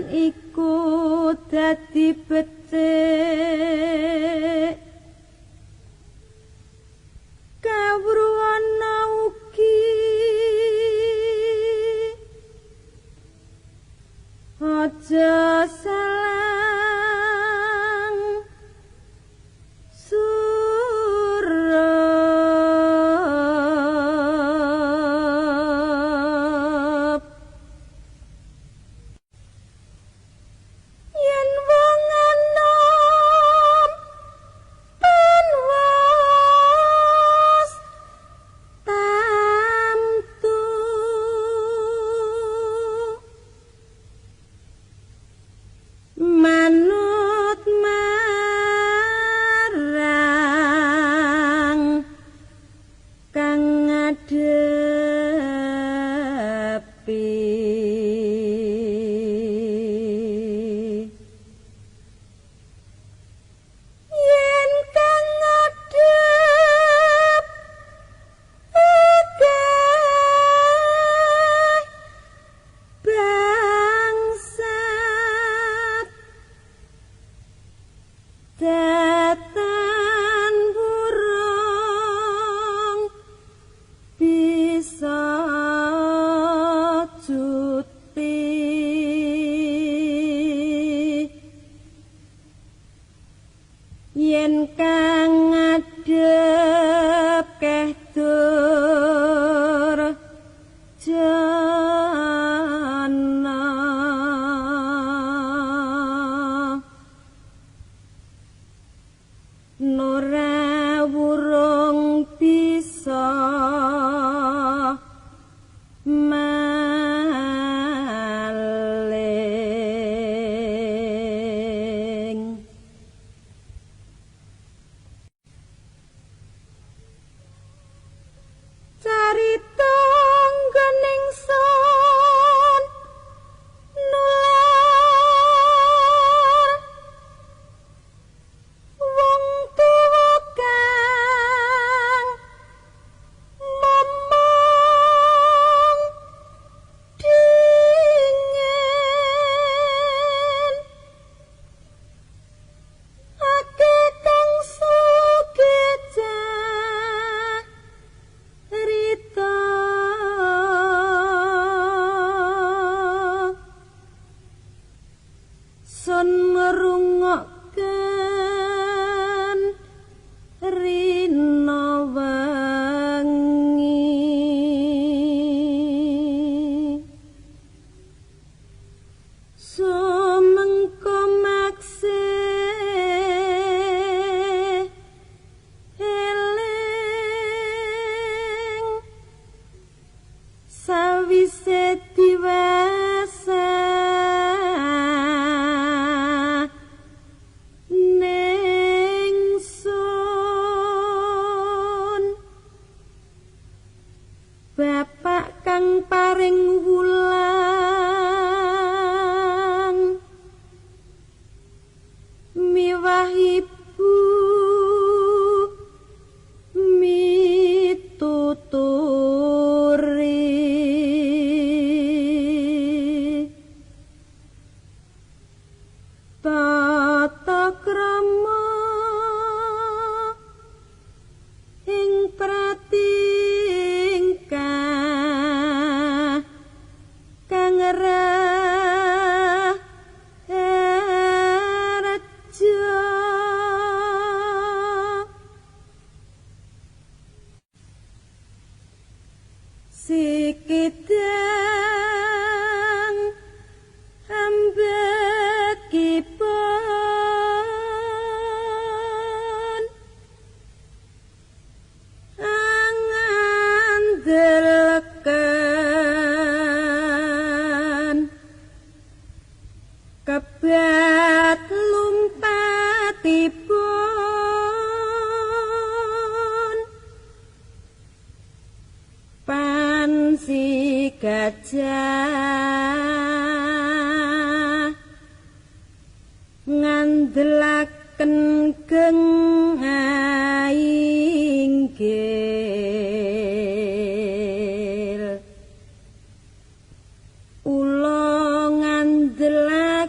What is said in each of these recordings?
iku dadi becik kawruhana ugi aja salang surup. Yen wong anom panwas tamtu manut marang kang ngadepi. Yen kang ngadep akeh bangsat datan burung bisa cuti. Yen kang ngadep keh dur jana nora wurung bisa maling. Carita nggon ingsun nular wong tuwa kang momong dingin akeh kang sugih carita sun ngrungokken rina wengi. Sumengko makse eling sawise diwasa ningsun. Bapak kang paring wulang miwah ibu mituturi tata krama ing pratingkah kang raharja. Sikidang ambekipun angandelaken kebat lumpatipun pansi gajah ngandelaken geng inggil. Ula ngandelaken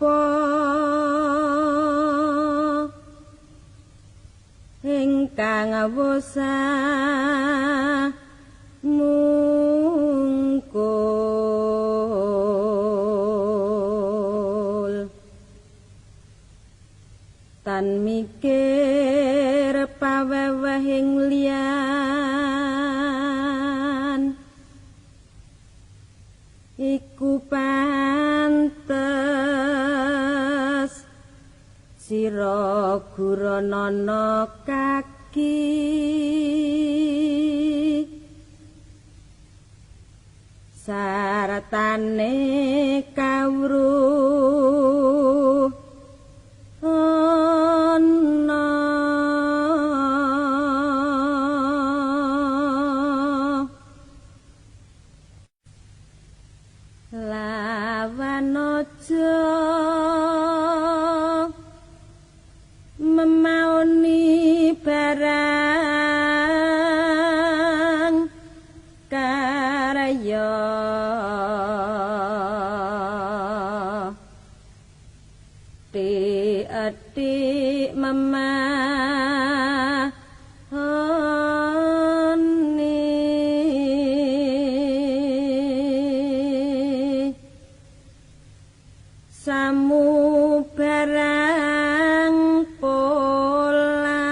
rupa ingkang wosah mungkul tan mikir pawewehing liyan iku pantes sira guranana kaki sartane kawruh ana. Lawan aja memauni barang karya ti memahoni samu barang pola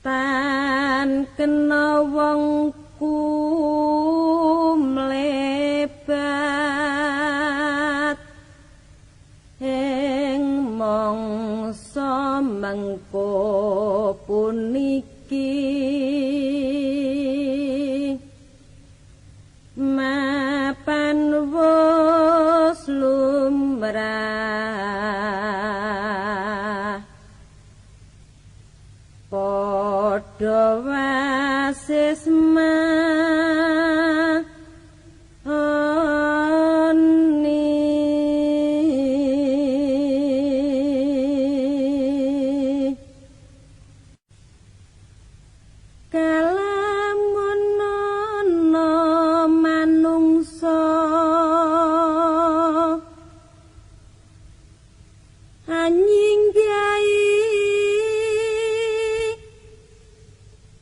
tan kena wong ku mlebat ing mangsa mengko puniki mapan wis lumrah padha wasisma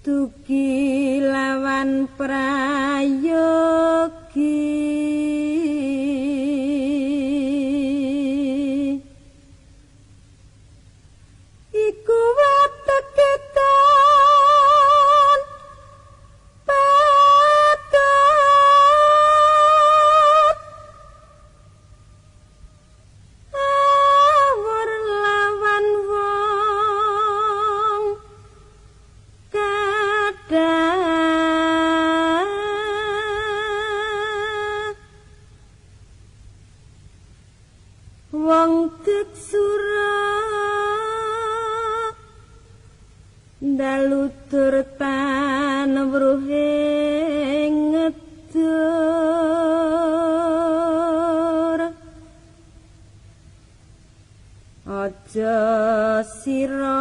dugi lawan prayogi iku wateketan patut awur lawan wong wong teksura dalu tur tan wruhe ngedur aja sira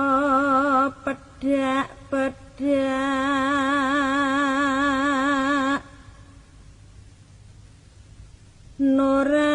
pedhak-pedhak norak.